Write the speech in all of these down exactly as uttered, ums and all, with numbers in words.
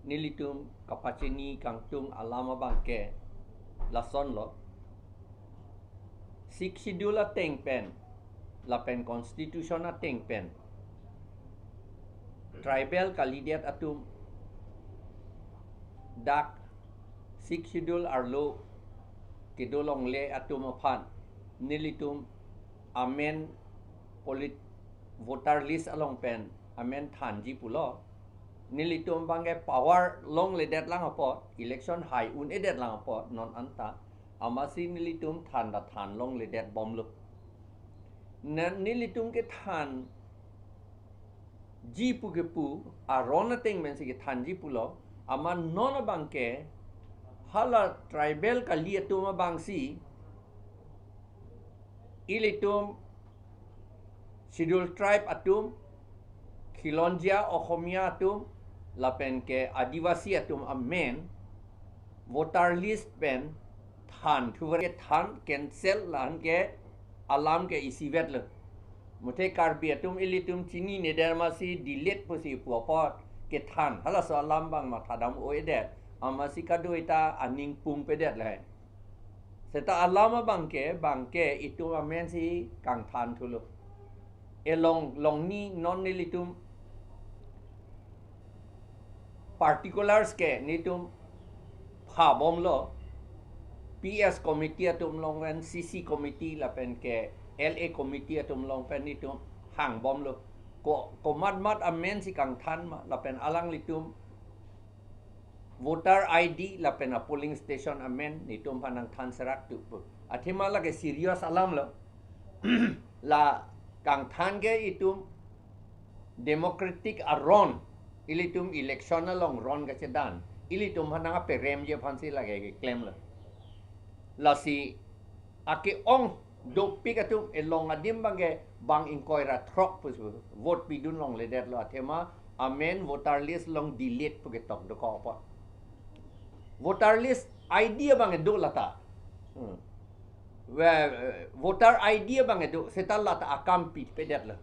nelitum kapachini kangtung alam abangke lasonlo. Sixth Schedule ateng pen lapen Constitution ateng pen tribal kalidet atum dak Sixth Schedule arlo kedo longle atum aphan nelitum amen polit voter list along pen amen thanji pulo. Nelitum abangke power longledet lang apot, election hai un-edet lang apot non anta, amatsi nelitum than ta than longledet bomlo. Na nelitum kethanji pu kepu aron ateng pensi kethanji pulo. Amat non abangke hala tribal kali atum abangsi ilitum Scheduled Tribe atum, Khilonjia Oxomiya atum, lapen ke Adivasi atum amen voter list pen than thuver kethan cancel la-an ke alam ke isivetlo. Muthe Karbi atum ilitum chinine der, amatsi delete pusi pu apot kethan, halaso alam abang mathadam-o-edet, amatsi kadokave ta aning pungpedet lahai. Seta alam abangke, abangke itum amensi kangthan thulo. Elong longni non nelitum particulars ke nelitum phabomlo. P S committee atum along pen, C C committee lapen ke L A committee atum along pen nelitum hangbomlo. Ko, komat mat amensi kangthan ma, lapen alanglitum voter I D lapen a polling station amen nelitum aphan nangthan serak tu pu. Athema lake serious alamlo. La kangthan ke itum democratic aron, ilitum election along ron kachedan, ilitum aphan nangperemji aphansi lake keklemlo. Lasi ake-ong dopik atum elong adim abangke bang ingkoi ra throk pusi vote pidun longledetlo, athema amen voter list along delete pu ketok dokok apot. Voter list I D abangke do lata. Hmm. Ve-, voter I D abangke do, seta lata akam pipedetlo.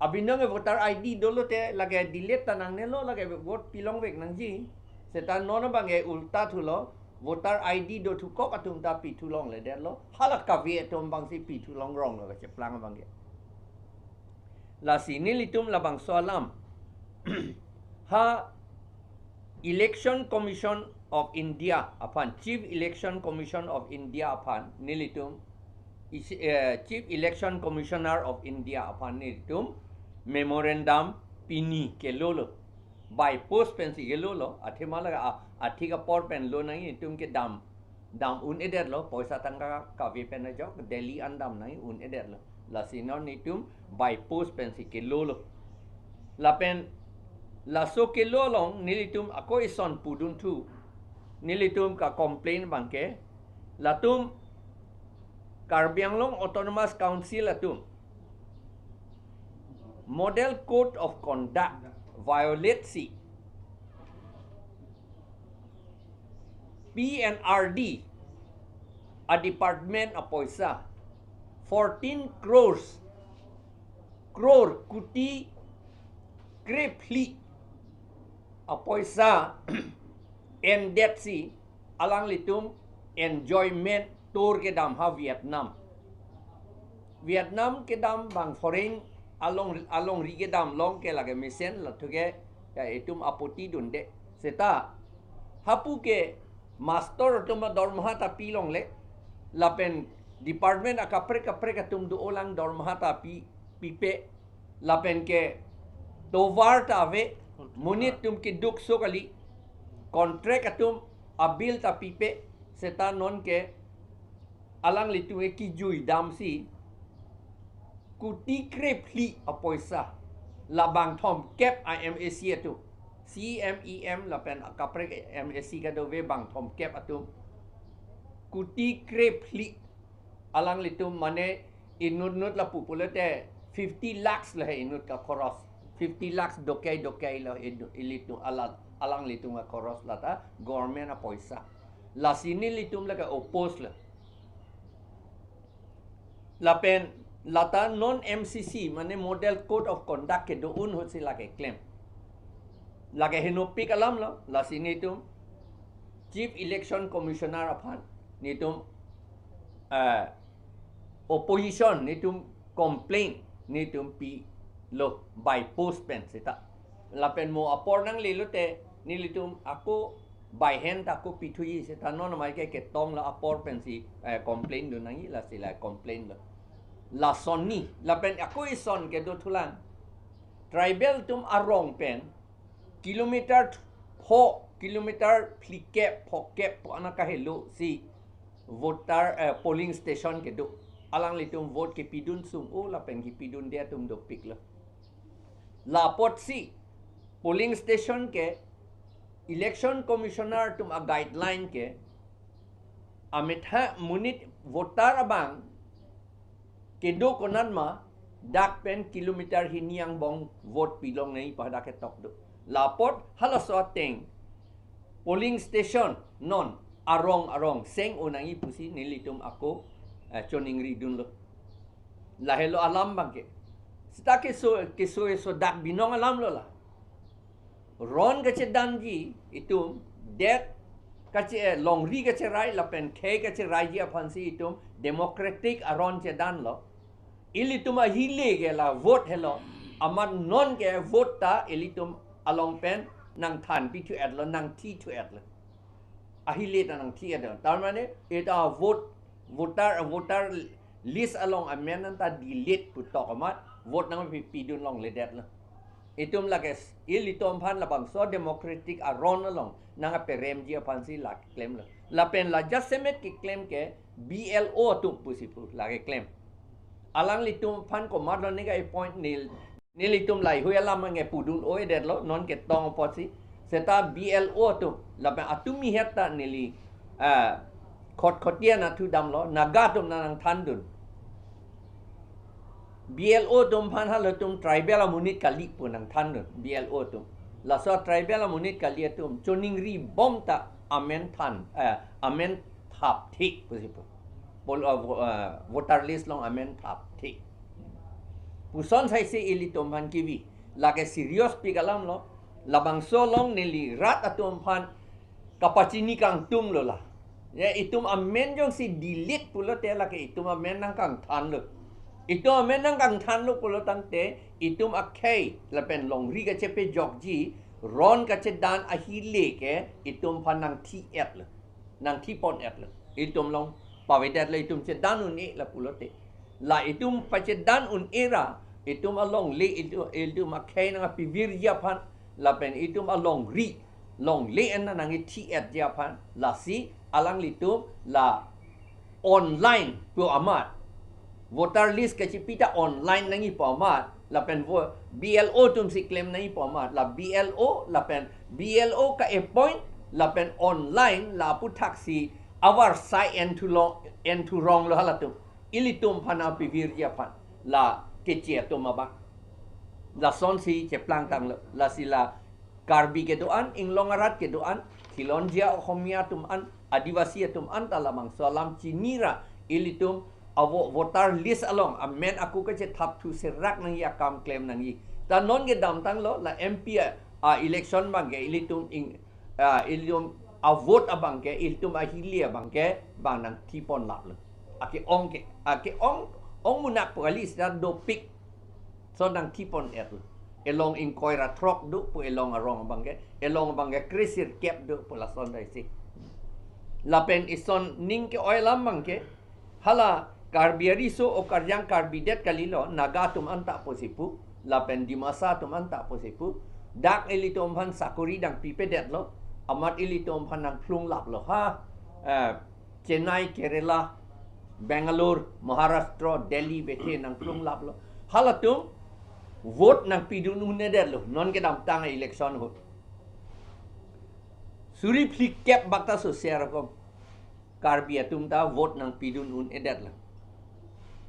Abinong ke voter I D dolo te lake delete ta nangnelo, lake vote pilongvek nangji. Seta non abangke ulta thulo, voter I D dothukok atum ta pithu longledetlo. Hala kave atum abangsi pithu longronglo kacheplang abangke. Lasi nelitum labangso alam ha Election Commission of India aphan, Chief Election Commission of India aphan nelitum isi-, eh, Chief Election Commissioner of India aphan nelitum memorandum pini kelolo. By post pensi kelolo, athema lake a, athik apor pen lo nangji, itum kedam dam un-edetlo, poisa tangka kave pen ajok, Delhi an dam nangji un-edetlo. Lasi non nelitum by post pensi kelolo. Lapen laso kelo along nelitum ako ison pudun thu. Nelitum kacomplain abangke, latum Karbi Anglong Autonomous Council atum Model Code of Conduct violate si P N R D a department apoisa fourteen crores, crore, kuti krephli apoisa endetsi alanglitum enjoyment tour kedam ha Vietnam. Vietnam kedam bang foreign along, alongri kedam long ke lake mesen, lathuke ya itum apoti dunde. Seta hapu ke master atum dormaha ta pilongle, lapen department akaprek kaprek atum do-olang dormaha ta pi, pipe, lapen ke tovar ta ave, monit atum keduk so kali, contract atum abill ta pipe, seta non ke alanglitum ke kijui damsi kuti krephli apoisa, labang thomkep a M A C atum, C M, E M lapen akaprek M A C kadokave bang thomkep atum kuti krephli alanglitum mane inut nut lapu pulote fifty lakhs le inut kakhoros. Fifty lakhs dokai dokai lo inu-, ilitum ala-, alanglitum kakhoros lata government apoisa. Lasi nelitum lake oppose lo. Lapen lata non M C C, mane Model Code of Conduct kedo-un ahutsi lake klem. Lake henopik alam lo, lasi netum Chief Election Commissioner aphan netum, eh, opposition netum complain netum pilo by post pen seta. Lapen mo apor nanglelo te nelitum ako by hand ta ako pithuji seta non amai ke ketong lo apor pensi, eh, complain dun nangji, lasi la complain lo. Lason ni, lapen ako ison kedo thulang. Tribal atum arong pen kilometer pho, kilometer phlikep, phokep pu ana kahelo si voter, eh, polling station kedo. Alanglitum vote kepidun sung-o lapen kepidunde atum dopik lo. La apotsi polling station ke Election Commissioner atum a guideline ke ametha monit voter abang kedo konat ma dak pen kilometer hini angbong vote pilong nangji pu hadak ketok do. La apot halaso ateng polling station non arong arong seng-o nangji pusi nelitum ako, eh, choningri dunlo. Lahelo alam abangke. Seta keso, keso eso dak binong alam lo la. Ron kachedanji itum, det kache, eh, longri kacherai lapen khei kacheraiji aphansi itum democratic aron chedanlo. Ilitum ahile ke la vote helo. Amat non ke vote ta ilitum along pen nangthan pithu-etlo, nangthi thu-etlo. Ahile ta nangthi-etlo. Tar mane eta vote, voter, voter list along amen anta delete putok amat vote nangpi, pidun longledetlo. Itum lake s-, ilitum aphan labangso democratic aron along nangperemji aphansi la klemlo. Lapen la jasemet keklem ke B L O atum pusi pu lake klem. Alanglitum aphan komatlo ne ka-appoint nel, nelitum laheihui alam ange pudun-o-edetlo, non ketong apotsi. Seta B L O atum, lapen atum ihet ta neli, ah, khot khotian athu damlo, Naga atum nangthandun. B L O atum aphan halatum tribal amonit kali pu nangthandun, B L O atum. Laso tribal amonit kali atum choningri bom ta amen than, eh, amen thapthe pusi pu. Pol, eh, vo-, eh, voter list along amen thapthe. Puson saisi ilitum aphan kivi. Lake serious pik alam lo. Labangso along neli rat atum aphan kapachini kangtung lo la. Ya, itum amen jongsi delete pulote lake itum amen nangkangthanlo. Itum amen nangkangthanlo pulo tangte itum akhei lapen longri kachepejokji, ron kachedan ahile ke itum aphan nangthi-etlo. Nangthipon-etlo. Itum along pavedetlo, itum chedan un-e la pulote. La itum pachedan un-e ra, itum alongle, itum, itum akhei nangpivirji aphan, lapen itum alongri, longle en nangthi-etji aphan, lasi alanglitum la online pu amat, voter list kachepi ta online nangji pu amat, lapen vo-, B L O atumsi klem nangji pu amat, la B L O, lapen B L O ka-appoint, lapen online la aputhaksi avarsai enthu long, enthu ronglo halatum. Ilitum aphan nangpivirji aphan, la Keche atum abang. Lasonsi cheplangtanglo, lasi la Karbi kedo-an, inglong arat kedo-an, Khilonjia Oxomiya atum an, Adivasi atum an ta labangso alam chini ra, ilitum avo voter list along amen ako kachethapthu serak nangji akam klem nangji. Ta non kedamtanglo, la M P a, a election abangke ilitum ing, a, ilitum avote abangke, ilitum ahile abangke bang nangthipon laplo. Ake-ong ke, ake-ong, ong munak pu kali seta dopik. So nangthipon-etlo. Elong ingkoi ra throk do pu elong arong abangke, elong abangke kresirkep do pu lason daisi. Lapen ison ning ke-oi alam abangke, hala Karbi ariso o karjang Karbi det kalilo, Naga atum anta pusi pu, lapen Dimasa atum anta pusi pu, dak ilitum aphan sakori nangpipedetlo, amat ilitum aphan nangphlung laplo ha, eh, Chennai, Kerala, Bangalore, Maharashtra, Delhi bethe nangphlung laplo. Halatum vote nangpidun un-edetlo, non kedamtang election ahut. Suri phlikep bak ta sosiar kom. Karbi atum ta vote nangpidun un-edetlo.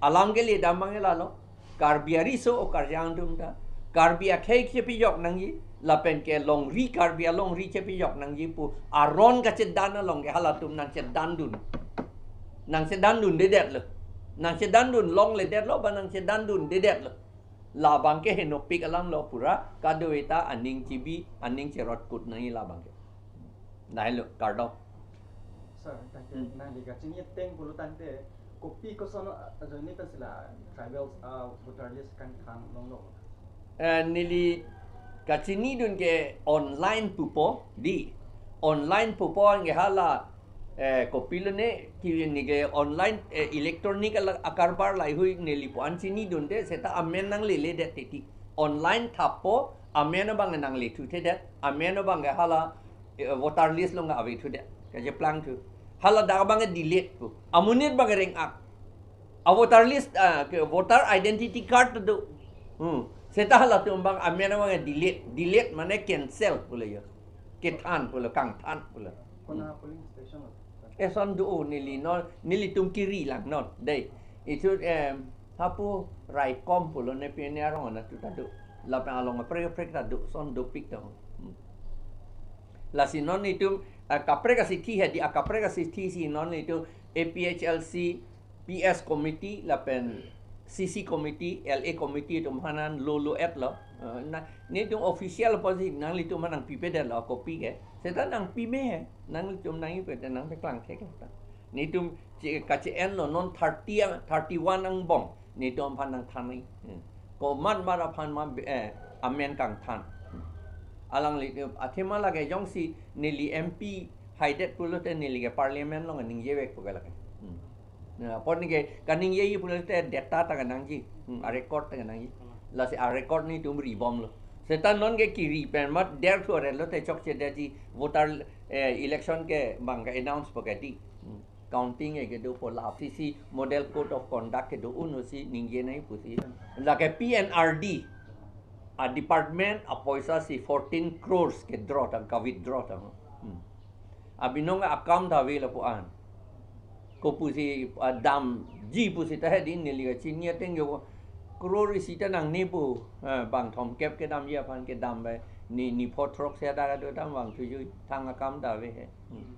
Alam kele damang lalo. Karbi ariso o karjang atum ta, Karbi akhei chepejok nangji, lapen ke longri Karbi alongri chepejok nangji pu aron kachedan along ke halatum nangchedandun. Nangchedandundedetlo. Nangchedandun longledetlo, ba nangchedandundedetlo. Labang ke henopik alam lo pura, kadokave ta aning chibi, aning cherot kut nangji labang ke. Dai lo, kardom. Sir, thank you. Hmm. Nangli kachini ateng pulo tangte, kopi koson ajoine pensi la tribals a voter list kangthan longlo? Eh, neli kachinidun ke online pupo, dei. Online pupo anke hala, eh, kopilo ne, ki neke online, eh, electronic ala akarbar laheihui neli pu-an chinidunde, seta amen nangleledet titi. Online thappo, amen abang nanglethuthudet, amen abang ke hala, eh, voter list along avethudet. Kacheplangthu. Hala dak abang ke delete pu. Amonit abang ke reng-ak. A voter list, ah, ke voter identity card do. Hmm. Seta halatum abang amen abang ke delete. Delete mane cancel pulo jo. Kethan pulo, kangthan pulo. Kona polling station lo? Eson do neli non, nelitum kiri lang non. Dei. Itu, em, hapu raikom pulo ne pine arong na tu ta do. Lapen along kaprek kaprek ta do, son dopik ta. Hmm. Lasi non itum, ah, kaprek asithi hedi, ah, kaprek asithi si non itum A P H L C, P S committee, lapen C C committee, L A committee atum aphan an lo lo-et lo. Eh, na, netum official apotsi nanglitum aphan nangpipedetlo kopi ke. Seta nangpime he, nanglitum nangpipede nangpeklang thek ta. Netum che-, kache-enlo non thirty ang, thirty-one angbong. Netum aphan nangthan nangji. Hmm. Komat mat aphan ma be-, eh, amen kangthan. Hmm. Alangli, eh, athema lake jongsi neli M P haidet pulote neli ke parliament along ningjevekpo ke lake. Hmm. Na, apot neke kaningjeji pulote data ta kenangji. Hmm, a record ta kenangji. Lasi a record netum ribomlo. Seta non ke kiri pen mat der thu are lote chokchedetji voter, eh, election ke abang ke announce po ke dei. Hmm. Counting ke kedopo la C C model code of conduct kedo un-osi ningje nangji pusi. Lake P N R D a department apoisa si fourteen crores ke draw tang, ka-withdraw tang. Hmm. Abinong akam ta ave lapu-an. Kopusi, ah, damji pusi ta hedi neli kachini ateng jo crore isi ta nangne pu, eh, bang thomkep kedamji aphan kedam bai ni, ni pho throksi ta kado dam vangthuji thang akam ta ave he. Hmm.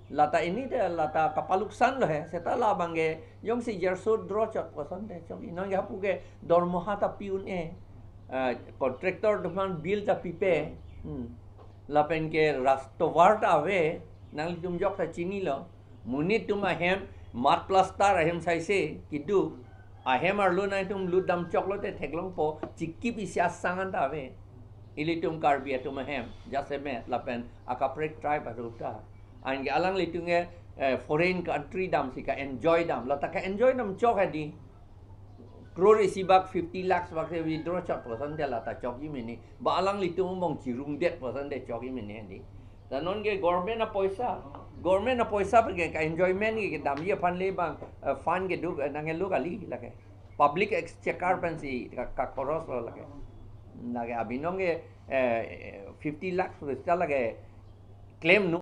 Lata ini te lata kapaluksan lo he, seta labang ke jongsi jerso draw chot kosonte chokji. Non ke hapu ke dormoha ta pi un-e. Ah, contractor atum aphan bill ta pipe. Hmm. Lapen ke ras tovar ta ave, nanglitum jok ta chinilo. Monit atum ahem mud plaster ahem saise kedo. Ahem arlo nangtum lut dam choklote theklongpo, chikip isi asang an ta ave. Ilitum Karbi atum ahem, jasemet lapen akaprek tribe atum ta. Anke alanglitum ke, eh, foreign country damsi ka-enjoy dam. Lata ka-enjoy dam chok hedi. Crore isi bak, fifty lakhs bak se withdraw chot kosonte lata chokji mene. Ba alanglitum angbong chirungdet kosonte chokji mene hedi. Ta non ke government apoisa. Government apoisa pen ke ka-enjoyment ke kedamji aphan le bang, eh, fund kedo, eh, nangkelo kali lake. Public exchequer pensi ka, kakhoros lo lake. Lake abinong ke, eh, fifty lakhs rupees ta lake claim nu.